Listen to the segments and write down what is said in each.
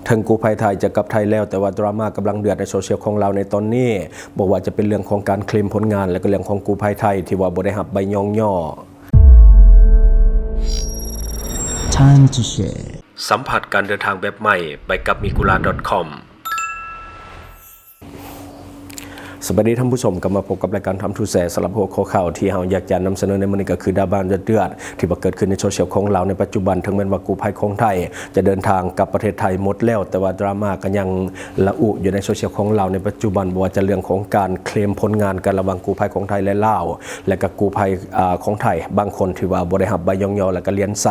ເຖິງກູ້ໄພໄທຈະກັບໄທແລ້ວ, ແຕ່ວ່າດຣາມາກຳລັງເດືອດໃນໂຊຊຽວຂອງລາວໃນຕອນນີ້, ບໍ່ວ່າຈະເປັນເລື່ອງຂອງການເຄລມຜົນງານ ແລະ ກໍເລື່ອງຂອງກູ້ໄພໄທທີ່ວ່າບໍ່ໄດ້ຮັບໃບຍ້ອງຍໍ. ສຳຜັດການເດີນທາງແບບໃໝ່ ໄປກັບ Migura ດອດຄອມ. ສະບາຍດີທ່ານຜູ້ຊົມ, ກັບມາພົບກັບລາຍການ Time to Share ສຳລັບຫົວຂໍ້ຂ່າວທີ່ເຮົາຢາກຈະນຳສະເໜີໃນມື້ນີ້ ກໍຄືດຣາມາເດືອດໆ ທີ່ວ່າເກີດຂຶ້ນໃນໂຊຊຽວຂອງລາວໃນປັດຈຸບັນ. ເຖິງແມ່ນວ່າກູ້ໄພຂອງໄທຈະເດີນທາງກັບປະເທດໄທໝົດແລ້ວ, ແຕ່ວ່າດຣາມາກໍຍັງລະອຸຢູ່ໃນໂຊຊຽວຂອງລາວໃນປັດຈຸບັນ, ບໍ່ວ່າຈະເລື່ອງຂອງການເຄລມຜົນງານກັນລະຫວ່າງກູ້ໄພຂອງໄທ ແລະ ລາວ ແລະ ກໍກູ້ໄພ ອາ ຂອງໄທບາງຄົນທີ່ວ່າບໍ່ໄດ້ຮັບໃບຍ້ອງຍໍ ແລະ ກໍລຽນໄຊ,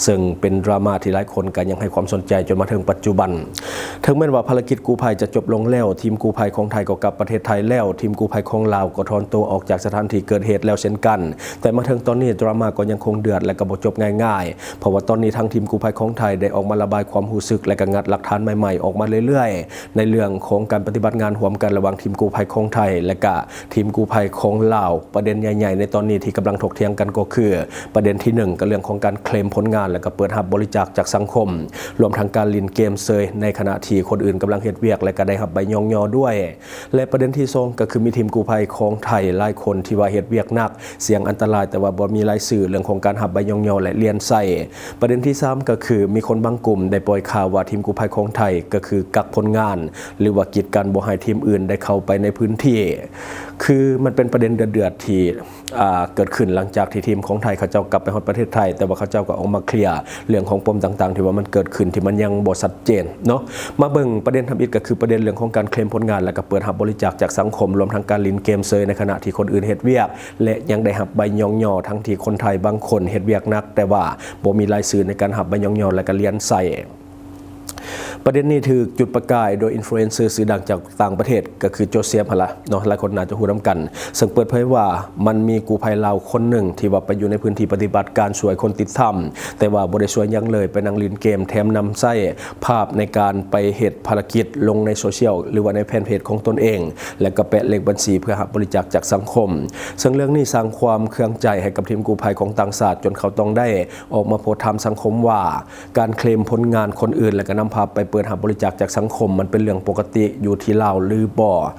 ເຊິ່ງເປັນດຣາມາທີ່ຫຼາຍຄົນກໍຍັງໃຫ້ຄວາມສົນໃຈຈົນມາເຖິງປັດຈຸບັນ. ເຖິງແມ່ນວ່າພາລະກິດກູ້ໄພຈະຈົບລົງແລ້ວ, ທີມກູ້ໄພຂອງໄທກໍກັບປະເທດໄທແລ້ວ, ທີມກູ້ໄພຂອງລາວກໍຖອນຕົວອອກຈາກສະຖານທີ່ເກີດເຫດແລ້ວເຊັ່ນກັນ, ແຕ່ມາເຖິງຕອນນີ້ດຣາມາກໍຍັງຄົງເດືອດ ແລະ ກໍບໍ່ຈົບງ່າຍໆ, ເພາະວ່າຕອນນີ້ທາງທີມກູ້ໄພຂອງໄທໄດ້ອອກມາລະບາຍຄວາມຮູ້ສຶກ ແລະ ກໍງັດຫຼັກຖານໃໝ່ໆອອກມາເລື້ອຍໆ ໃນເລື່ອງຂອງການປະຕິບັດງານຮ່ວມກັນລະຫວ່າງທີມກູ້ໄພຂອງໄທ ແລະ ກະທີມກູ້ໄພຂອງລາວ. ປະເດັນໃຫຍ່ໆໃນຕອນນີ້ທີ່ກຳລັງຖົກຖຽງກັນກໍຄື ປະເດັນທີໜຶ່ງ ກໍເລື່ອງຂອງການເຄລມຜົນງານ ແລະ ກໍເປີດຮັບບໍລິຈາກຈາກສັງຄົມ, ລວມທັງການຫຼິ້ນເກມເຊີຍ ໃນຂະນະທີ່ຄົນອື່ນກຳລັງເຮັດວຽກ ແລະ ກໍໄດ້ຮັບໃບຍ້ອງຍໍດ້ວຍ. ແລະ ປະເດັນທີສອງ ກໍຄືມີທີມກູ້ໄພຂອງໄທຫຼາຍຄົນທີ່ວ່າເຮັດວຽກໜັກ, ສ່ຽງອັນຕະລາຍ ແຕ່ວ່າບໍ່ມີລາຍຊື່ເລື່ອງຂອງການຮັບໃບຍ້ອງຍໍ ແລະ ລຽນໄຊ. ປະເດັນທີສາມ ກໍຄືມີຄົນບາງກຸ່ມໄດ້ປ່ອຍຂ່າວວ່າທີມກູ້ໄພຂອງໄທກໍຄືກັກຜົນງານ ຫຼືວ່າກີດກັ້ນບໍ່ໃຫ້ທີມອື່ນໄດ້ເຂົ້າໄປໃນພື້ນທີ່. ຄືມັນເປັນປະເດັນເດືອດໆທີ່ ອາ ເກີດຂຶ້ນຫຼັງຈາກທີ່ທີມຂອງໄທເຂົາເຈົ້າກັບໄປຮອດປະເທດໄທ, ແຕ່ວ່າເຂົາເຈົ້າກໍອອກມາເຄລຍເລື່ອງຂອງປົມຕ່າງໆທີ່ວ່າມັນເກີດຂຶ້ນທີ່ມັນຍັງບໍ່ຊັດເຈນເນາະ. ມາເບິ່ງປະເດັນທຳອິດ ກໍຄືປະເດັນເລື່ອງຂອງການເຄລມຜົນງານ ແລະ ກໍເປີດຮັບບໍລິຈາກຈາກສັງຄົມ, ລວມທັງການຫຼິ້ນເກມເຊີຍໃນຂະນະທີ່ຄົນອື່ນເຮັດວຽກ ແລະ ຍັງໄດ້ຮັບໃບຍ້ອງຍໍ, ທັງທີ່ຄົນໄທບາງຄົນເຮັດວຽກໜັກ ແຕ່ວ່າບໍ່ມີລາຍຊື່ໃນການຮັບໃບຍ້ອງຍໍ ແລະ ກໍລຽນໄຊ. ປະເດັນນີ້ຖືກຈຸດປະກາຍໂດຍອິນຟລູເອັນເຊີຊື່ດັງຈາກຕ່າງປະເທດ ກໍຄືໂຈເຊຟຫັ້ນລະເນາະ, ຫຼາຍຄົນໜ້າຈະຮູ້ນຳກັນ, ເຊິ່ງເປີດເຜີຍວ່າມັນມີກູ້ໄພລາວຄົນໜຶ່ງທີ່ວ່າໄປຢູ່ໃນພື້ນທີ່ປະຕິບັດການຊ່ວຍຄົນຕິດຖ້ຳ ແຕ່ວ່າບໍ່ໄດ້ຊ່ວຍຫຍັງເລີຍ, ໄປນັ່ງຫຼິ້ນເກມ ແຖມນຳໃຊ້ພາບໃນການໄປເຮັດພາລະກິດລົງໃນໂຊຊຽວ ຫຼືວ່າໃນແຟນເພຈຂອງຕົນເອງ ແລະ ກໍແປະເລກບັນຊີເພື່ອຮັບບໍລິຈາກຈາກສັງຄົມ. ເຊິ່ງເລື່ອງນີ້ສ້າງຄວາມເຄືອງໃຈໃຫ້ກັບທີມກູ້ໄພຂອງຕ່າງຊາດ ຈົນເຂົາຕ້ອງໄດ້ອອກມາໂພສຕາມສັງຄົມວ່າ ການເຄລມຜົນງານຄົນອື່ນ ແລະ ກໍນຳພາໄປເປີດຮັບບໍລິຈາກຈາກສັງຄົມ ມັນເປັນເລື່ອງປົກກະຕິຢູ່ທີ່ລາວຫຼືບໍ່.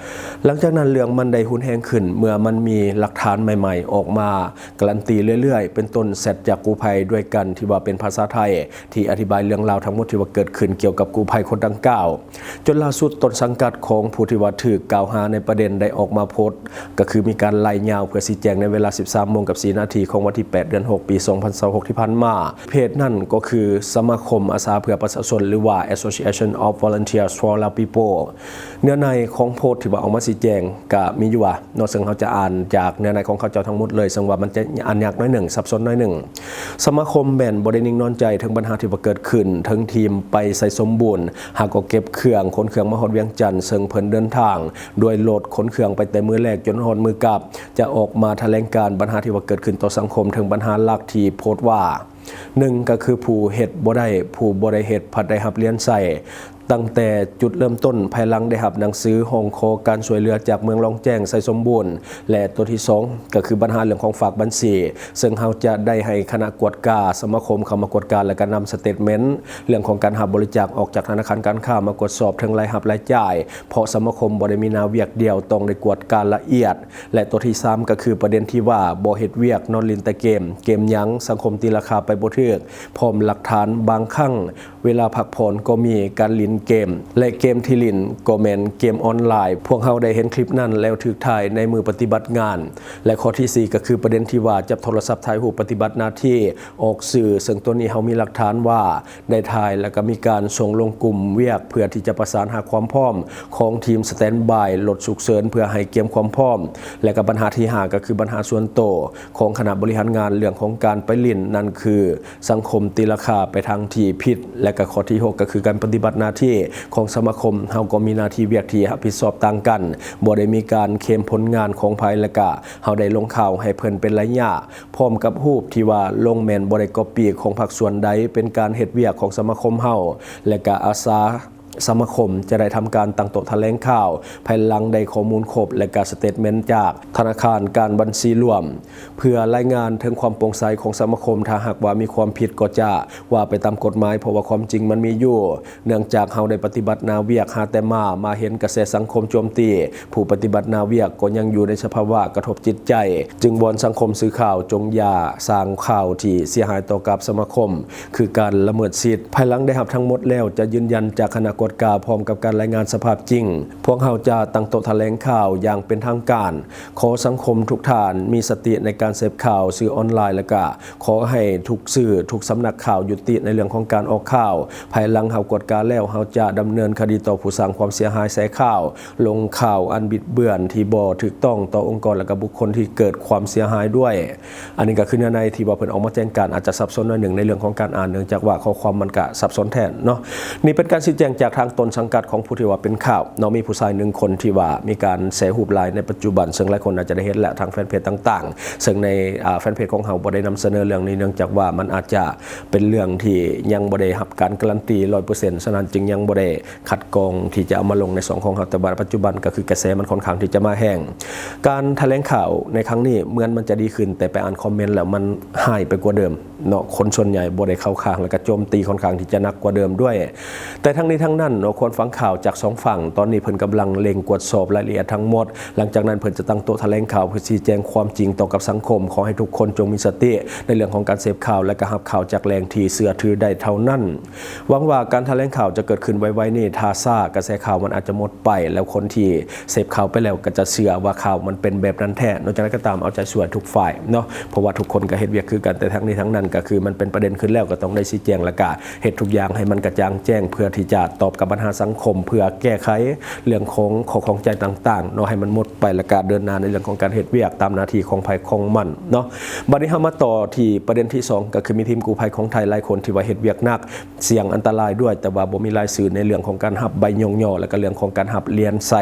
ຫຼັງຈາກນັ້ນເລື່ອງມັນໄດ້ຮຸນແຮງຂຶ້ນ ເມື່ອມັນມີຫຼັກຖານໃໝ່ໆອອກມາກາຣັນຕີເລື້ອຍໆ, ເປັນຕົ້ນແຊັດຈາກກູ້ໄພດ້ວຍກັນທີ່ວ່າເປັນພາສາໄທ ທີ່ອະທິບາຍເລື່ອງລາວທັງໝົດທີ່ວ່າເກີດຂຶ້ນກ່ຽວກັບກູ້ໄພຄົນດັ່ງກ່າວ. ຈົນລ່າສຸດຕົ້ນສັງກັດຂອງຜູ້ທີ່ວ່າຖືກກ່າວຫາໃນປະເດັນໄດ້ອອກມາໂພສ ກໍຄືມີການໄລ່ຍາວເພື່ອຊີ້ແຈງໃນເວລາສິບສາມໂມງກັບສີ່ນາທີຂອງວັນທີແປດ ເດືອນຫົກ ປີສອງພັນຊາວຫົກທີ່ຜ່ານມາ. ເພຈນັ້ນກໍຄືສະມາຄົມອາສາເພື່ອປະຊາຊົນ ຫຼືວ່າ Association of Volunteers for Lao People. ເນື້ອໃນຂອງໂພສທີ່ວ່າອອກມາຊີ້ແຈງກະມີຢູ່ວ່າເນາະ, ເຊິ່ງເຮົາຈະອ່ານຈາກເນື້ອໃນຂອງເຂົາເຈົ້າທັງໝົດເລີຍ, ເຊິ່ງວ່າມັນຈະອ່ານຍາກໜ້ອຍໜຶ່ງ, ສັບສົນໜ້ອຍໜຶ່ງ. ສະມາຄົມແມ່ນບໍ່ໄດ້ນິ່ງນອນໃຈເຖິງບັນຫາທີ່ວ່າເກີດຂຶ້ນ, ເຖິງທີມໄປໄຊສົມບູນ ຫາກໍເກັບເຄື່ອງ, ຂົນເຄື່ອງມາຮອດວຽງຈັນ, ເຊິ່ງເພິ່ນເດີນທາງດ້ວຍລົດຂົນເຄື່ອງໄປແຕ່ມື້ແລກຈົນຮອດມື້ກັບ, ຈະອອກມາຖະແຫຼງການບັນຫາທີ່ວ່າເກີດຂຶ້ນຕໍ່ສັງຄົມ, ເຖິງບັນຫາຫຼັກທີ່ໂພສວ່າ ໜຶ່ງ ກໍຄືຜູ້ເຮັດບໍ່ໄດ້, ຜູ້ບໍ່ໄດ້ເຮັດພັດໄດ້ຮັບລຽນໄຊ. ຕັ້ງແຕ່ຈຸດເລີ່ມຕົ້ນ, ພາຍຫຼັງໄດ້ຮັບໜັງສືຮ້ອງຂໍການຊ່ວຍເຫຼືອຈາກເມືອງລ້ອງແຈ້ງ, ໄຊສົມບູນ ແລະ ຕົວທີສອງ ກໍຄືບັນຫາເລື່ອງຂອງຝາກບັນຊີ, ເຊິ່ງເຮົາຈະໄດ້ໃຫ້ຄະນະກວດກາສະມາຄົມເຂົ້າມາກວດກາ ແລະ ກໍນຳສະເຕດເມັນເລື່ອງຂອງການຮັບບໍລິຈາກອອກຈາກທະນາຄານການຄ້າມາກວດສອບເຖິງລາຍຮັບລາຍຈ່າຍ, ເພາະສະມາຄົມບໍ່ໄດ້ມີໜ້າວຽກດຽວ, ຕ້ອງໄດ້ກວດກາລະອຽດ. ແລະ ຕົວທີສາມ ກໍຄືປະເດັນທີ່ວ່າບໍ່ເຮັດວຽກ, ນອນຫຼິ້ນແຕ່ເກມ, ເກມຫຍັງ, ສັງຄົມຕີລາຄາໄປບໍ່ຖືກ, ພ້ອມຫຼັກຖານບາງຄັ້ງ ເວລາພັກຜ່ອນກໍມີການຫຼິ້ນເກມ ແລະ ເກມທີ່ຫຼິ້ນກໍແມ່ນເກມອອນລາຍ. ພວກເຮົາໄດ້ເຫັນຄລິບນັ້ນແລ້ວຖືກຖ່າຍໃນມື້ປະຕິບັດງານ. ແລະ ຂໍ້ທີສີ່ ກໍຄືປະເດັນທີ່ວ່າຈັບໂທລະສັບຖ່າຍຮູບປະຕິບັດໜ້າທີ່ອອກສື່, ເຊິ່ງຕົວນີ້ເຮົາມີຫຼັກຖານວ່າໄດ້ຖ່າຍ ແລ້ວກໍມີການສົ່ງລົງກຸ່ມວຽກເພື່ອທີ່ຈະປະສານຫາຄວາມພ້ອມຂອງທີມສະແຕນບາຍລົດສຸກເສີນ ເພື່ອໃຫ້ກຽມຄວາມພ້ອມ. ແລະ ກໍບັນຫາທີຫ້າ ກໍຄືບັນຫາສ່ວນໂຕຂອງຄະນະບໍລິຫານງານເລື່ອງຂອງການໄປຫຼິ້ນ, ນັ້ນຄື ສັງຄົມຕີລາຄາໄປທາງທີ່ຜິດ. ແລະ ກໍຂໍ້ທີຫົກ ກໍຄືການປະຕິບັດໜ້າທີ່ຂອງສະມາຄົມ, ເຮົາກໍມີໜ້າທີ່ວຽກທີ່ຮັບຜິດຊອບຕ່າງກັນ, ບໍ່ໄດ້ມີການເຄມຜົນງານຂອງໃຜ, ແລະ ກະເຮົາໄດ້ລົງຂ່າວໃຫ້ເພິ່ນເປັນໄລຍະ, ພ້ອມກັບຮູບທີ່ວ່າລົງແມ່ນບໍ່ໄດ້ກັອບປີ້ຂອງພາກສ່ວນໃດ, ເປັນການເຮັດວຽກຂອງສະມາຄົມເຮົາ ແລະ ກະອາສາ ສະມາຄົມຈະໄດ້ທຳການຕັ້ງໂຕະຖະແຫຼງຂ່າວ ພາຍຫຼັງໄດ້ຂໍ້ມູນຄົບ ແລະກະສະເຕດເມັນຈາກທະນາຄານການບັນຊີລວມ ເພື່ອລາຍງານເຖິງຄວາມໂປ່ງໃສຂອງສະມາຄົມ. ຖ້າຫາກວ່າມີຄວາມຜິດກໍຈະວ່າໄປຕາມກົດໝາຍ ເພາະວ່າຄວາມຈິງມັນມີຢູ່. ເນື່ອງຈາກເຮົາໄດ້ປະຕິບັດໜ້າວຽກຫາແຕ່ມາ ມາເຫັນກະແສສັງຄົມໂຈມຕີ ຜູ້ປະຕິບັດໜ້າວຽກກໍຍັງຢູ່ໃນສະພາວະກະທົບຈິດໃຈ, ຈຶ່ງວອນສັງຄົມສື່ຂ່າວຈົ່ງຢ່າສ້າງຂ່າວທີ່ເສຍຫາຍຕໍ່ກັບສະມາຄົມ ຄືການລະເມີດສິດ. ພາຍຫຼັງໄດ້ຮັບທັງໝົດແລ້ວ ຈະຢືນຢັນຈາກຄະນະກວດກາ ພ້ອມກັບການລາຍງານສະພາບຈິງ. ພວກເຮົາຈະຕັ້ງໂຕະຖະແຫຼງຂ່າວຢ່າງເປັນທາງການ. ຂໍສັງຄົມທຸກທ່ານມີສະຕິໃນການເສບຂ່າວສື່ອອນລາຍ ແລະກະ ຂໍໃຫ້ທຸກສື່ ທຸກສຳນັກຂ່າວຍຸຕິໃນເລື່ອງຂອງການອອກຂ່າວ. ພາຍຫຼັງເຮົາກວດກາແລ້ວ ເຮົາຈະດຳເນີນຄະດີຕໍ່ຜູ້ສ້າງຄວາມເສຍຫາຍແຊຂ່າວ, ລົງຂ່າວອັນບິດເບືອນທີ່ບໍ່ຖືກຕ້ອງຕໍ່ອົງກອນ ແລະກະບຸກຄົນທີ່ເກີດຄວາມເສຍຫາຍດ້ວຍ. ອັນນີ້ກໍຄືເນື້ອໃນທີ່ວ່າເພິ່ນອອກມາແຈ້ງການ ອາດຈະສັບສົນໜ້ອຍໜຶ່ງໃນເລື່ອງຂອງການອ່ານ ເນື່ອງຈາກວ່າຂໍ້ຄວາມມັນກະສັບສົນແທ້ເນາະ. ນີ້ເປັນການຊີ້ແຈງຈາກທາງຕົ້ນສັງກັດຂອງຜູ້ທີ່ວ່າເປັນຂ່າວເນາະ. ມີຜູ້ຊາຍໜຶ່ງຄົນທີ່ວ່າມີການແຊຮູບຫຼາຍໃນປັດຈຸບັນ ເຊິ່ງຫຼາຍຄົນອາດຈະໄດ້ເຫັນແລ້ວທາງແຟນເພຈຕ່າງໆ. ເຊິ່ງໃນ ອ່າ ແຟນເພຈຂອງເຮົາບໍ່ໄດ້ນຳສະເໜີເລື່ອງນີ້ ເນື່ອງຈາກວ່າມັນອາດຈະເປັນເລື່ອງທີ່ຍັງບໍ່ໄດ້ຮັບການກາຣັນຕີຮ້ອຍເປີເຊັນ ສະນັ້ນຈຶ່ງຍັງບໍ່ໄດ້ຄັດກອງທີ່ຈະເອົາມາລົງໃນຊ່ອງຂອງເຮົາ. ແຕ່ວ່າປັດຈຸບັນກໍຄືກະແສມັນຄ່ອນຂ້າງທີ່ຈະມາແຮງ. ການຖະແຫຼງຂ່າວໃນຄັ້ງນີ້ເໝືອນມັນຈະດີຂຶ້ນ, ແຕ່ໄປອ່ານຄອມເມັນແລ້ວມັນຮ້າຍໄປກວ່າເດີມເນາະ. ຄົນສ່ວນໃຫຍ່ບໍ່ໄດ້ເຂົ້າຂ້າງ ແລະກະໂຈມຕີຄ່ອນຂ້າງທີ່ຈະໜັກກວ່າເດີມດ້ວຍ. ແຕ່ທັງນີ້ທັງນັ້ນເນາະ ຄວນຟັງຂ່າວຈາກສອງຝັ່ງ. ຕອນນີ້ເພິ່ນກຳລັງເລັ່ງກວດສອບລາຍລະອຽດທັງໝົດ. ຫຼັງຈາກນັ້ນເພິ່ນຈະຕັ້ງໂຕະຖະແຫຼງຂ່າວເພື່ອຊີ້ແຈງຄວາມຈິງຕໍ່ກັບສັງຄົມ. ຂໍໃຫ້ທຸກຄົນຈົ່ງມີສະຕິໃນເລື່ອງຂອງການເສບຂ່າວ ແລະກະຮັບຂ່າວຈາກແຫຼ່ງທີ່ເຊື່ອຖືໄດ້ເທົ່ານັ້ນ. ຫວັງວ່າການຖະແຫຼງຂ່າວຈະເກີດຂຶ້ນໄວໆນີ້. ຖ້າຊ້າກະແສຂ່າວມັນອາດຈະໝົດໄປ ແລ້ວຄົນທີ່ເສບຂ່າວໄປແລ້ວກໍຈະເຊື່ອວ່າຂ່າວມັນເປັນແບບນັ້ນແທ້ເນາະ. ຈັ່ງໃດກໍຕາມ ເອົາໃຈຊ່ວຍທຸກຝ່າຍເນາະ ເພາະວ່າທຸກຄົນກໍເຮັດວຽກຄືກັນ. ແຕ່ທັງນີ້ທັງນັ້ນກໍຄືມັນເປັນປະເດັນຂຶ້ນແລ້ວ ກໍຕ້ອງໄດ້ຊີ້ແຈງ ແລະກະ ເຮັດທຸກຢ່າງໃຫ້ມັນກະຈ່າງແຈ້ງ ເພື່ອທີ່ຈະຕອບກັບບັນຫາສັງຄົມ ເພື່ອແກ້ໄຂເລື່ອງຂອງຂໍ້ຂ້ອງໃຈຕ່າງໆເນາະ ໃຫ້ມັນໝົດໄປ ແລະກະເດີນໜ້າໃນເລື່ອງຂອງການເຮັດວຽກຕາມໜ້າທີ່ຂອງໃຜຂອງມັນເນາະ. ບັດນີ້ເຮົາມາຕໍ່ທີ່ປະເດັນທີສອງ ກໍຄືມີທີມກູ້ໄພຂອງໄທຫຼາຍຄົນທີ່ວ່າເຮັດວຽກໜັກ ສ່ຽງອັນຕະລາຍດ້ວຍ ແຕ່ວ່າບໍ່ມີລາຍຊື່ໃນເລື່ອງຂອງການຮັບໃບຍ້ອງຍໍ ແລະກະເລື່ອງຂອງການຮັບຫຼຽນໄຊ.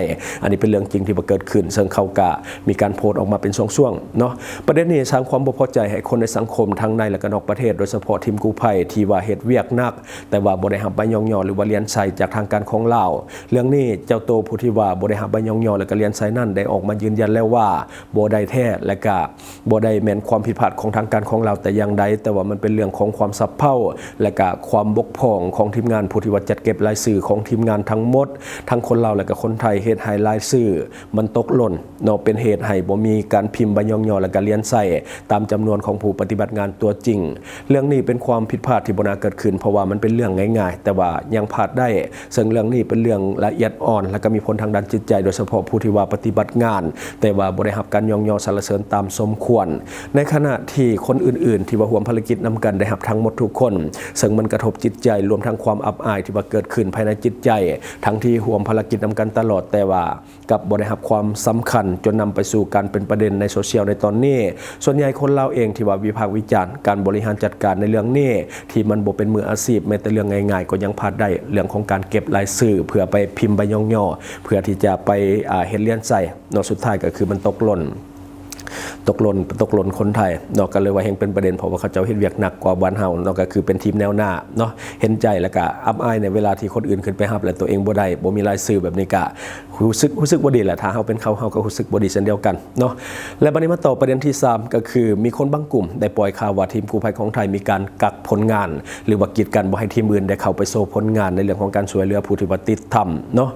ອັນນີ້ເປັນເລື່ອງຈິງທີ່ວ່າເກີດຂຶ້ນ ເຊິ່ງເຂົາກະມີການໂພສອອກມາເປັນຊ່ວງໆເນາະ. ປະເດັນນີ້ສ້າງຄວາມບໍ່ພໍໃຈໃຫ້ຄົນໃນສັງຄົມທັງໃນ ແລະກະນອກປະເທດ ໂດຍສະເພາະທີມກູ້ໄພທີ່ວ່າເຮັດວຽກໜັກ ແຕ່ວ່າບໍ່ໄດ້ຮັບໃບຍ້ອງຍໍ ຫຼືວ່າຫຼຽນໄຊຈາກທາງການຂອງລາວ. ເລື່ອງນີ້ເຈົ້າໂຕຜູ້ທີ່ວ່າບໍ່ໄດ້ຮັບໃບຍ້ອງຍໍ ແລະກະຫຼຽນໄຊນັ້ນ ໄດ້ອອກມາຢືນຢັນແລ້ວວ່າບໍ່ໄດ້ແທ້ ແລະກະບໍ່ໄດ້ແມ່ນຄວາມຜິດພາດຂອງທາງການຂອງລາວແຕ່ຢ່າງໃດ, ແຕ່ວ່າມັນເປັນເລື່ອງຂອງຄວາມສະເພົາ ແລະກະຄວາມບົກຜ່ອງຂອງທີມງານຜູ້ທີ່ວ່າຈັດເກັບລາຍຊື່ຂອງທີມງານທັງໝົດ ທັງຄົນລາວ ແລະກະຄົນໄທ ເຮັດໃຫ້ລາຍຊື່ມັນຕົກຫຼົ່ນ ເນາະ ເປັນເຫດໃຫ້ບໍ່ມີການພິມໃບຍ້ອງຍໍ ແລະກະຫຼຽນໄຊຕາມຈຳນວນຂອງຜູ້ປະຕິບັດງານຕົວຈິງ. ເລື່ອງນີ້ເປັນຄວາມຜິດພາດທີ່ບໍ່ໜ້າເກີດຂຶ້ນ ເພາະວ່າມັນເປັນເລື່ອງງ່າຍໆ ແຕ່ວ່າຍັງພາດໄດ້. ເຊິ່ງເລື່ອງນີ້ເປັນເລື່ອງລະອຽດອ່ອນ ແລະກະມີຜົນທາງດ້ານຈິດໃຈ ໂດຍສະເພາະຜູ້ທີ່ວ່າປະຕິບັດງານ ແຕ່ວ່າບໍ່ໄດ້ຮັບການຍ້ອງຍໍສັນລະເສີນຕາມສົມຄວນ ໃນຂະນະທີ່ຄົນອື່ນໆທີ່ວ່າຮ່ວມພາລະກິດນຳກັນໄດ້ຮັບທັງໝົດທຸກຄົນ. ເຊິ່ງມັນກະທົບຈິດໃຈ ລວມທັງຄວາມອັບອາຍທີ່ວ່າເກີດຂຶ້ນພາຍໃນຈິດໃຈ ທັງທີ່ຮ່ວມພາລະກິດນຳກັນຕະຫຼອດ ແຕ່ວ່າ ກັບບໍ່ໄດ້ຮັບຄວາມສຳຄັນ ຈົນນຳໄປສູ່ການເປັນປະເດັນໃນໂຊຊຽວໃນຕອນນີ້. ສ່ວນໃຫຍ່ຄົນລາວເອງທີ່ວ່າວິພາກວິຈານການບໍລິຫານຈັດການໃນເລື່ອງນີ້ ທີ່ມັນບໍ່ເປັນມືອາຊີບ, ແມ້ແຕ່ເລື່ອງງ່າຍໆກໍຍັງພາດໄດ້, ເລື່ອງຂອງການເກັບລາຍຊື່ເພື່ອໄປພິມໃບຍ້ອງຍໍ ເພື່ອທີ່ຈະໄປ ອ່າ ເຮັດຫຼຽນໄຊເນາະ, ສຸດທ້າຍກໍຄືມັນຕົກຫຼົ່ນ ຕົກຫຼົ່ນ ຕົກຫຼົ່ນຄົນໄທເນາະ, ກໍເລີຍວ່າແຮ່ງເປັນປະເດັນ ເພາະວ່າເຂົາເຈົ້າເຮັດວຽກໜັກກວ່າບ້ານເຮົາເນາະ, ກໍຄືເປັນທີມແນວໜ້າເນາະ. ເຫັນໃຈ ແລ້ວກະອັບອາຍໃນເວລາທີ່ຄົນອື່ນຂຶ້ນໄປຮັບ ແລ້ວຕົວເອງບໍ່ໄດ້ ບໍ່ມີລາຍຊື່ແບບນີ້ ກະ ຮູ້ສຶກ ຮູ້ສຶກບໍ່ດີແຫຼະ. ຖ້າເຮົາເປັນເຂົາ ເຮົາກໍຮູ້ສຶກບໍ່ດີເຊັ່ນດຽວກັນເນາະ. ແລະ ບັດນີ້ມາຕໍ່ປະເດັນທີສາມ ກໍຄືມີຄົນບາງກຸ່ມໄດ້ປ່ອຍຂ່າວວ່າທີມກູ້ໄພຂອງໄທມີການກັກຜົນງານ ຫຼືວ່າກີດກັ້ນບໍ່ໃຫ້ທີມອື່ນໄດ້ເຂົ້າໄປໂຊຜົນງານໃນເລື່ອງຂອງການຊ່ວຍເຫຼືອຜູ້ທີ່ວ່າຕິດຖ້ຳເນາະ.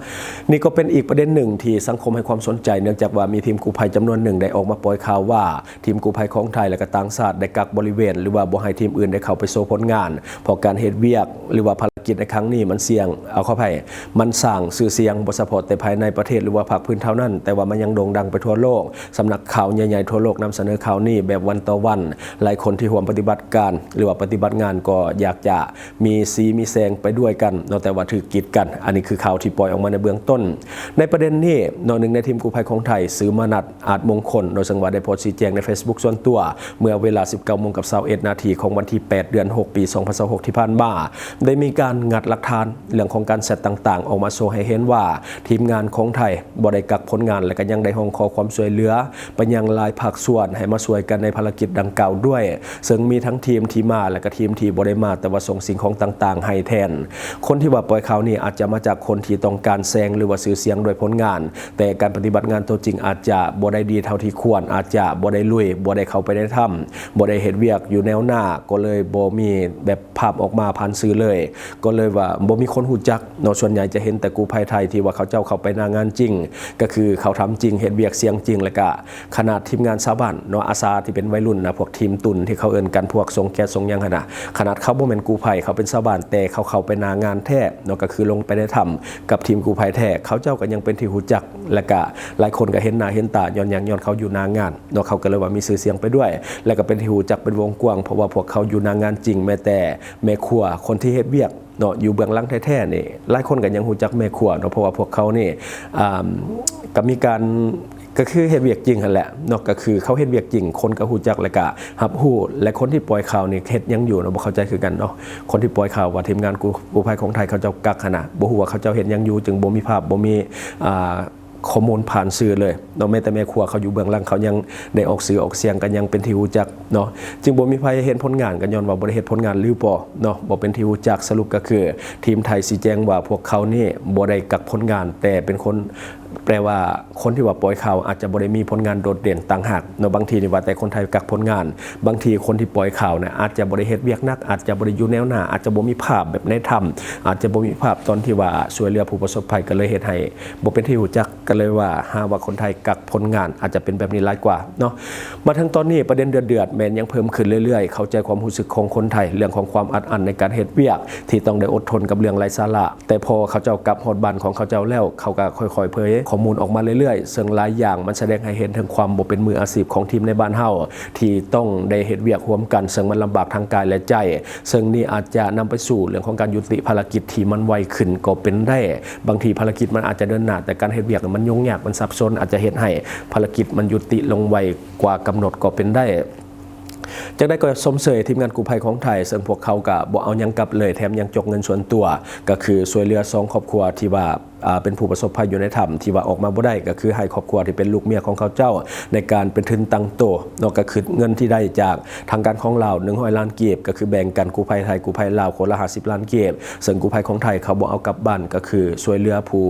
ນີ້ກໍເປັນອີກປະເດັນໜຶ່ງທີ່ສັງຄົມໃຫ້ຄວາມສົນໃຈ ເນື່ອງຈາກວ່າມີທີມກູ້ໄພຈຳນວນໜຶ່ງໄດ້ອອກມາປ່ອຍຂ່າວວ່າ ທີມກູ້ໄພຂອງໄທ ແລະ ກໍຕ່າງຊາດໄດ້ກັກບໍລິເວນ ຫຼືວ່າບໍ່ໃຫ້ທີມອື່ນໄດ້ເຂົ້າໄປໂຊຜົນງານ ເພາະການເຮັດວຽກ ຫຼືວ່າພາລະກິດໃນຄັ້ງນີ້ມັນສ່ຽງ ເອົາ ຂໍອະໄພ ມັນສ້າງຊື່ສຽງບໍ່ສະເພາະແຕ່ພາຍໃນປະເທດ ຫຼືວ່າພາກພື້ນເທົ່ານັ້ນ, ແຕ່ວ່າມັນຍັງໂດ່ງດັງໄປທົ່ວໂລກ. ສຳນັກຂ່າວໃຫຍ່ໆທົ່ວໂລກນຳສະເໜີຂ່າວນີ້ແບບວັນຕໍ່ວັນ. ຫຼາຍຄົນທີ່ຮ່ວມປະຕິບັດການ ຫຼືວ່າປະຕິບັດງານກໍຢາກຈະມີສີມີແສງໄປດ້ວຍກັນເນາະ, ແຕ່ວ່າຖືກກີດກັ້ນ. ອັນນີ້ຄືຂ່າວທີ່ປ່ອຍອອກມາໃນເບື້ອງຕົ້ນ. ໃນປະເດັນນີ້ເນາະ, ໜຶ່ງໃນທີມກູ້ໄພຂອງໄທ ຊື່ມານັດ ອາດມົງຄົນເນາະ ເຊິ່ງວ່າໄດ້ໂພສະຊີ້ແຈງໃນເຟສບຸກສ່ວນຕົວ ເມື່ອເວລາສິບເກົ້າໂມງກັບຊາວເອັດນາທີຂອງວັນທີແປດ ເດືອນຫົກ ປີສອງພັນຊາວຫົກ ທີ່ຜ່ານມາ ໄດ້ມີການ ງັດຫຼັກຖານເລື່ອງຂອງການແຊັດຕ່າງໆ ອອກມາໂຊໃຫ້ເຫັນວ່າ ທີມງານຂອງໄທບໍ່ໄດ້ກັກຜົນງານ ແລະ ກໍຍັງໄດ້ຮ້ອງຂໍຄວາມຊ່ວຍເຫຼືອໄປຍັງຫຼາຍພາກສ່ວນ ໃຫ້ມາຊ່ວຍກັນໃນພາລະກິດດັ່ງກ່າວດ້ວຍ, ເຊິ່ງມີທັງທີມທີ່ມາ ແລະ ກໍທີມທີ່ບໍ່ໄດ້ມາ ແຕ່ວ່າສົ່ງສິ່ງຂອງຕ່າງໆໃຫ້ແທນ. ຄົນທີ່ວ່າປ່ອຍຂ່າວນີ້ອາດຈະມາຈາກຄົນທີ່ຕ້ອງການແສງ ຫຼືວ່າຊື່ສຽງດ້ວຍຜົນງານ, ແຕ່ການປະຕິບັດງານຕົວຈິງອາດຈະບໍ່ໄດ້ດີເທົ່າທີ່ຄວນ, ອາດຈະບໍ່ໄດ້ລຸຍ, ບໍ່ໄດ້ເຂົ້າໄປໃນຖ້ຳ, ບໍ່ໄດ້ເຮັດວຽກຢູ່ແນວໜ້າ, ກໍເລີຍບໍ່ມີແບບພາບອອກມາຜ່ານສື່ເລີຍ, ກໍເລີຍວ່າບໍ່ມີຄົນຮູ້ຈັກເນາະ. ສ່ວນໃຫຍ່ຈະເຫັນແຕ່ກູ້ໄພໄທທີ່ວ່າເຂົາເຈົ້າເຂົ້າໄປໜ້າງານຈິງ, ກໍຄືເຂົ້າຖ້ຳຈິງ, ເຮັດວຽກສ່ຽງຈິງ, ແລ້ວກະຂະໜາດທີມງານຊາວບ້ານເນາະ, ອາສາທີ່ເປັນໄວລຸ້ນນະ, ພວກທີມຕຸນທີ່ເຂົາເອີ້ນກັນ, ພວກສົ່ງແກັສສົ່ງຫຍັງຫັ້ນນະ, ຂະໜາດເຂົາບໍ່ແມ່ນກູ້ໄພ, ເຂົາເປັນຊາວບ້ານ, ແຕ່ເຂົາເຂົ້າໄປໜ້າງານແທ້ເນາະ, ກໍຄືລົງໄປໃນຖ້ຳກັບທີມກູ້ໄພແທ້, ເຂົາເຈົ້າກໍຍັງເປັນທີ່ຮູ້ຈັກ ແລະກະຫຼາຍຄົນກໍເຫັນໜ້າເຫັນຕາ ຍ້ອນຫຍັງ? ຍ້ອນເຂົາຢູ່ໜ້າງານເນາະ, ເຂົາກໍເລີຍວ່າມີຊື່ສຽງໄປດ້ວຍ ແລະກະເປັນທີ່ຮູ້ຈັກເປັນວົງກວ້າງ ເພາະວ່າພວກເຂົາຢູ່ໜ້າງານຈິງ. ແມ້ແຕ່ແມ່ຄົວ ຄົນທີ່ເຮັດວຽກເນາະ ຢູ່ເບື້ອງຫຼັງແທ້ໆນີ້ ຫຼາຍຄົນກໍຍັງຮູ້ຈັກແມ່ຄົວເນາະ, ເພາະວ່າພວກເຂົານີ້ ອ່າ ກໍມີການ ກໍຄືເຮັດວຽກຈິງຫັ້ນແຫຼະເນາະ, ກໍຄືເຂົາເຮັດວຽກຈິງ ຄົນກໍຮູ້ຈັກ ແລະກະຮັບຮູ້. ແລະຄົນທີ່ປ່ອຍຂ່າວນີ້ເຮັດຫຍັງຢູ່ເນາະ? ບໍ່ເຂົ້າໃຈຄືກັນເນາະ, ຄົນທີ່ປ່ອຍຂ່າວວ່າທີມງານກູ້ ກູ້ໄພຂອງໄທເຂົາເຈົ້າກັກຫັ້ນນະ, ບໍ່ຮູ້ວ່າເຂົາເຈົ້າເຮັດຫຍັງຢູ່ ຈຶ່ງບໍ່ມີພາບ ບໍ່ມີ ອ່າ ຂໍ້ມູນຜ່ານສື່ເລີຍເນາະ. ແມ້ແຕ່ແມ່ຄົວເຂົາຢູ່ເບື້ອງຫຼັງ ເຂົາຍັງໄດ້ອອກຊື່ອອກສຽງ ກໍຍັງເປັນທີ່ຮູ້ຈັກເນາະ, ຈຶ່ງບໍ່ມີໃຜເຫັນຜົນງານ ກໍຍ້ອນວ່າບໍ່ໄດ້ເຮັດຜົນງານຫຼືບໍ່ເນາະ, ບໍ່ເປັນທີ່ຮູ້ຈັກ. ສະຫຼຸບກໍຄື ທີມໄທຊີ້ແຈງວ່າພວກເຂົານີ້ບໍ່ໄດ້ກັກຜົນງານ ແຕ່ເປັນຄົນ ແປວ່າຄົນທີ່ວ່າປ່ອຍຂ່າວອາດຈະບໍ່ໄດ້ມີຜົນງານໂດດເດັ່ນຕ່າງຫາກເນາະ. ບາງທີນີ້ວ່າແຕ່ຄົນໄທກັກຜົນງານ, ບາງທີຄົນທີ່ປ່ອຍຂ່າວນະ ອາດຈະບໍ່ໄດ້ເຮັດວຽກໜັກ, ອາດຈະບໍ່ໄດ້ຢູ່ແນວໜ້າ, ອາດຈະບໍ່ມີພາບແບບໃນຖ້ຳ, ອາດຈະບໍ່ມີພາບຕອນທີ່ວ່າຊ່ວຍເຫຼືອຜູ້ປະສົບໄພ, ກໍເລີຍເຮັດໃຫ້ບໍ່ເປັນທີ່ຮູ້ຈັກ, ກໍເລີຍວ່າຫາວ່າຄົນໄທກັກຜົນງານ, ອາດຈະເປັນແບບນີ້ຫຼາຍກວ່າເນາະ. ມາເຖິງຕອນນີ້ ປະເດັນເດືອດໆແມ່ນຍັງເພີ່ມຂຶ້ນເລື້ອຍໆ. ເຂົ້າໃຈຄວາມຮູ້ສຶກຂອງຄົນໄທ ເລື່ອງຂອງຄວາມອັດອັ້ນໃນການເຮັດວຽກ ທີ່ຕ້ອງໄດ້ອົດທົນກັບເລື່ອງໄຮ້ສາລະ, ແຕ່ພໍເຂົາເຈົ້າກັບຮອດບ້ານຂອງເຂົາເຈົ້າແລ້ວ ເຂົາກໍຄ່ອຍໆເຜີຍຂໍ້ມູນອອກມາເລື້ອຍໆ, ເຊິ່ງຫຼາຍຢ່າງມັນສະແດງໃຫ້ເຫັນເຖິງຄວາມບໍ່ເປັນມືອາຊີບຂອງທີມໃນບ້ານເຮົາ ທີ່ຕ້ອງໄດ້ເຮັດວຽກຮ່ວມກັນ, ເຊິ່ງມັນລຳບາກທາງກາຍ ແລະ ໃຈ, ເຊິ່ງນີ້ອາດຈະນຳໄປສູ່ເລື່ອງຂອງການຍຸຕິພາລະກິດທີ່ມັນໄວຂຶ້ນກໍເປັນໄດ້. ບາງທີພາລະກິດມັນອາດຈະເດີນໜ້າ, ແຕ່ການເຮັດວຽກມັນຫຍຸ້ງຍາກ, ມັນສັບສົນ, ອາດຈະເຮັດໃຫ້ພາລະກິດມັນຍຸຕິລົງໄວກວ່າກຳນົດກໍເປັນໄດ້. ຈັ່ງໃດກໍຊົມເຊີຍທີມງານກູ້ໄພຂອງໄທ, ເຊິ່ງພວກເຂົາກະບໍ່ເອົາຫຍັງກັບເລີຍ, ແຖມຍັງຈົກເງິນສ່ວນຕົວ, ກໍຄືຊ່ວຍເຫຼືອສອງຄອບຄົວທີ່ວ່າ ອ່າ ເປັນຜູ້ປະສົບໄພຢູ່ໃນຖ້ຳ ທີ່ວ່າອອກມາບໍ່ໄດ້, ກໍຄືໃຫ້ຄອບຄົວທີ່ເປັນລູກເມຍຂອງເຂົາເຈົ້າໃນການເປັນທຶນຕັ້ງໂຕເນາະ, ກໍຄືເງິນທີ່ໄດ້ຈາກທາງການຂອງລາວ ໜຶ່ງຮ້ອຍລ້ານກີບ, ກໍຄືແບ່ງກັນ ກູ້ໄພໄທ ກູ້ໄພລາວ ຄົນລະຫ້າສິບລ້ານກີບ, ເຊິ່ງກູ້ໄພຂອງໄທເຂົາບໍ່ເອົາກັບບ້ານ, ກໍຄືຊ່ວຍເຫຼືອຜູ້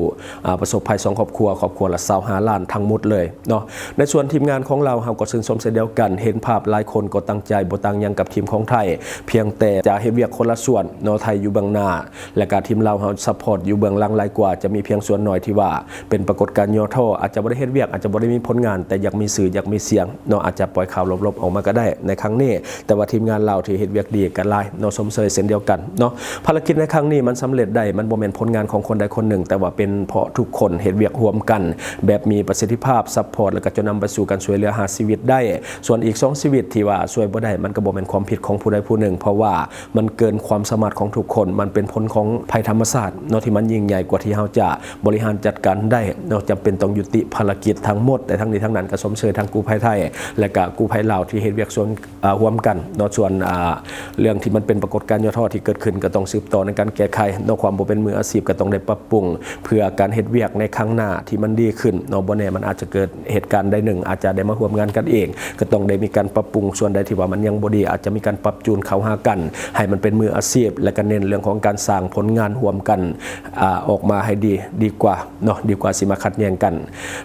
ອ່າ ປະສົບໄພສອງຄອບຄົວ, ຄອບຄົວລະຊາວຫ້າລ້ານທັງໝົດເລີຍເນາະ. ໃນສ່ວນທີມງານຂອງລາວ ເຮົາກໍຊື່ນຊົມເຊັ່ນດຽວກັນ, ເຫັນພາບຫຼາຍຄົນກໍຕັ້ງໃຈບໍ່ຕ່າງຫຍັງກັບທີມຂອງໄທ, ພຽງແຕ່ຈະເຮັດວຽກຄົນລະສ່ວນເນາະ, ໄທຢູ່ເບື້ອງໜ້າ ແລະກະທີມລາວເຮົາຊັບພອດຢູ່ເບື້ອງຫຼັງຫຼາຍກວ່າ, ຈະມີພຽງສ່ວນໜ້ອຍທີ່ວ່າເປັນປາກົດການຫຍໍ້ທໍ້, ອາດຈະບໍ່ໄດ້ເຮັດວຽກ, ອາດຈະບໍ່ໄດ້ມີຜົນງານ, ແຕ່ຢາກມີຊື່ ຢາກມີສຽງເນາະ, ອາດຈະປ່ອຍຂ່າວລົບໆອອກມາກໍໄດ້ໃນຄັ້ງນີ້. ແຕ່ວ່າທີມງານລາວທີ່ເຮັດວຽກດີກໍຫຼາຍເນາະ, ຊົມເຊີຍເຊັ່ນດຽວກັນເນາະ. ພາລະກິດໃນຄັ້ງນີ້ມັນສຳເລັດໄດ້, ມັນບໍ່ແມ່ນຜົນງານຂອງຄົນໃດຄົນໜຶ່ງ, ແຕ່ວ່າເປັນເພາະທຸກຄົນເຮັດວຽກຮ່ວມກັນແບບມີປະສິດທິພາບ, ຊັບພອດ ແລະກະຈົນນຳໄປສູ່ການຊ່ວຍເຫຼືອຫາຊີວິດໄດ້. ສ່ວນອີກສອງຊີວິດທີ່ວ່າຊ່ວຍບໍ່ໄດ້, ມັນກໍບໍ່ແມ່ນຄວາມຜິດຂອງຜູ້ໃດຜູ້ໜຶ່ງ, ເພາະວ່າ ມັນເກີນຄວາມສາມາດຂອງທຸກຄົນ, ມັນເປັນຜົນຂອງໄພທຳມະຊາດເນາະ ທີ່ມັນຍິ່ງໃຫຍ່ກວ່າທີ່ເຮົາຈະບໍລິຫານຈັດການໄດ້ເນາະ, ຈຳເປັນຕ້ອງຍຸຕິພາລະກິດທັງໝົດ. ແຕ່ທັງນີ້ທັງນັ້ນກໍຊົມເຊີຍທັງກູ້ໄພໄທ ແລະກະກູ້ໄພລາວທີ່ເຮັດວຽກສ່ວນ ອ່າ ຮ່ວມກັນເນາະ. ສ່ວນ ອ່າ ເລື່ອງທີ່ມັນເປັນປາກົດການຫຍໍ້ທໍ້ທີ່ເກີດຂຶ້ນ ກໍຕ້ອງສືບຕໍ່ໃນການແກ້ໄຂເນາະ, ຄວາມບໍ່ເປັນມືອາຊີບກໍຕ້ອງໄດ້ປັບປຸງ ເພື່ອການເຮັດວຽກໃນຄັ້ງໜ້າທີ່ມັນດີຂຶ້ນເນາະ. ບໍ່ແນ່ມັນອາດຈະເກີດ ເຫດການໃດໜຶ່ງ ອາດຈະໄດ້ມາຮ່ວມງານກັນເອງ, ກໍຕ້ອງໄດ້ມີການປັບປຸງ. ສ່ວນໃດທີ່ວ່າມັນຍັງບໍ່ດີ ອາດຈະມີການປັບຈູນເຂົ້າຫາກັນ ໃຫ້ມັນເປັນມືອາຊີບ ແລະກະເນັ້ນເລື່ອງຂອງການສ້າງຜົນງານຮ່ວມກັນ ອາ ອອກມາໃຫ້ດີ ດີກວ່າເນາະ, ດີກວ່າຊິມາຂັດແຍ່ງກັນ.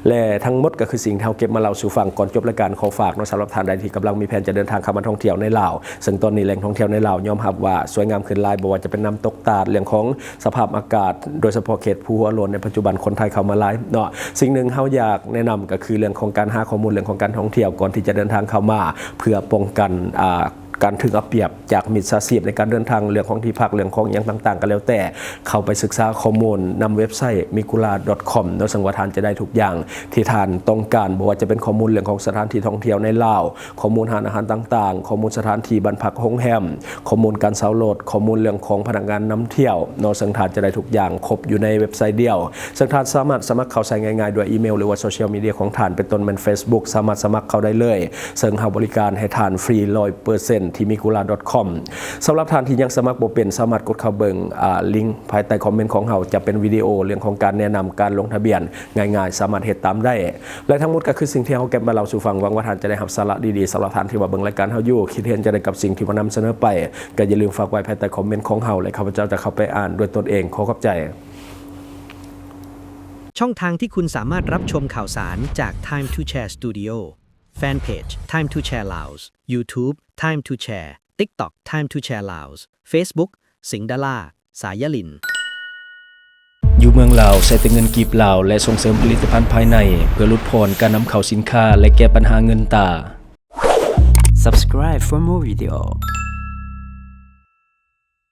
ແລະທັງໝົດກໍຄືສິ່ງທີ່ເຮົາເກັບມາເລົ່າສູ່ຟັງ. ກ່ອນຈົບລາຍການ ຂໍຝາກເນາະ, ສຳລັບທ່ານໃດທີ່ກຳລັງມີແຜນຈະເດີນທາງເຂົ້າມາທ່ອງທ່ຽວໃນລາວ, ເຊິ່ງຕອນນີ້ແຫຼ່ງທ່ອງທ່ຽວໃນລາວຍອມຮັບວ່າສວຍງາມຂຶ້ນຫຼາຍ, ບໍ່ວ່າຈະເປັນນ້ຳຕົກຕາດ, ເລື່ອງຂອງສະພາບອາກາດ, ໂດຍສະເພາະເຂດພູຫົວໂລ້ນໃນປັດຈຸບັນຄົນໄທເຂົ້າມາຫຼາຍເນາະ. ສິ່ງໜຶ່ງເຮົາຢາກແນະນຳກໍຄືເລື່ອງຂອງການຫາຂໍ້ມູນເລື່ອງຂອງການທ່ອງທ່ຽວ ກ່ອນທີ່ຈະເດີນທາງເຂົ້າມາ, ເພື່ອປ້ອງກັນ ອ່າ ການຖືກເອົາປຽບຈາກມິດສາຊີບໃນການເດີນທາງ, ເລື່ອງຂອງທີ່ພັກ, ເລື່ອງຂອງຫຍັງຕ່າງໆ ກໍແລ້ວແຕ່, ເຂົ້າໄປສຶກສາຂໍ້ມູນນຳເວັບໄຊ migura.com ເນາະ, ເຊິ່ງວ່າທ່ານຈະໄດ້ທຸກຢ່າງທີ່ທ່ານຕ້ອງການ, ບໍ່ວ່າຈະເປັນຂໍ້ມູນເລື່ອງຂອງສະຖານທີ່ທ່ອງທ່ຽວໃນລາວ, ຂໍ້ມູນຮ້ານອາຫານຕ່າງໆ, ຂໍ້ມູນສະຖານທີ່ບ້ານພັກໂຮງແຮມ, ຂໍ້ມູນການເຊົ່າລົດ, ຂໍ້ມູນເລື່ອງຂອງພະນັກງານນຳທ່ຽວເນາະ, ເຊິ່ງທ່ານຈະໄດ້ທຸກຢ່າງຄົບຢູ່ໃນເວັບໄຊດຽວ, ເຊິ່ງທ່ານສາມາດສະໝັກເຂົ້າໃຊ້ງ່າຍໆດ້ວຍອີເມວ ຫຼືວ່າໂຊຊຽວມີເດຍຂອງທ່ານ, ເປັນຕົ້ນແມ່ນ Facebook ສາມາດສະໝັກເຂົ້າໄດ້ເລີຍ, ເຊິ່ງເຮົາບໍລິການໃຫ້ທ່ານຟຣີຮ້ອຍເປີເຊັນ ที่มีคุรา .com สำหรับท่านที่ยังสมัครบ่เป็น สามารถกดเข้าเบิ่ง อ่า ลิงก์ภายใต้คอมเมนต์ของเฮา จะเป็นวิดีโอเรื่องของการแนะนำการลงทะเบียนง่ายๆ สามารถเฮ็ดตามได้ และทั้งหมดก็คือสิ่งที่เฮาเก็บมาเล่าสู่ฟัง หวังว่าท่านจะได้รับสาระดีๆ สำหรับท่านที่ว่าเบิ่งรายการเฮาอยู่ คิดเห็นจั่งใดกับสิ่งที่ว่านำเสนอไป ก็อย่าลืมฝากไว้ภายใต้คอมเมนต์ของเฮา และข้าพเจ้าจะเข้าไปอ่านด้วยตนเอง ขอขอบใจ ช่องทางที่คุณสามารถรับชมข่าวสารจาก Time to Share Studio Fanpage Time to Share Laos YouTube Time to Share TikTok Time to Share Laos Facebook สิงห์ดารา สายลิน อยู่เมืองลาวใช้แต่เงินกีบลาว และส่งเสริมผลิตภัณฑ์ภายใน เพื่อลดผ่อนการนำเข้าสินค้า และแก้ปัญหาเงินตรา Subscribe for more video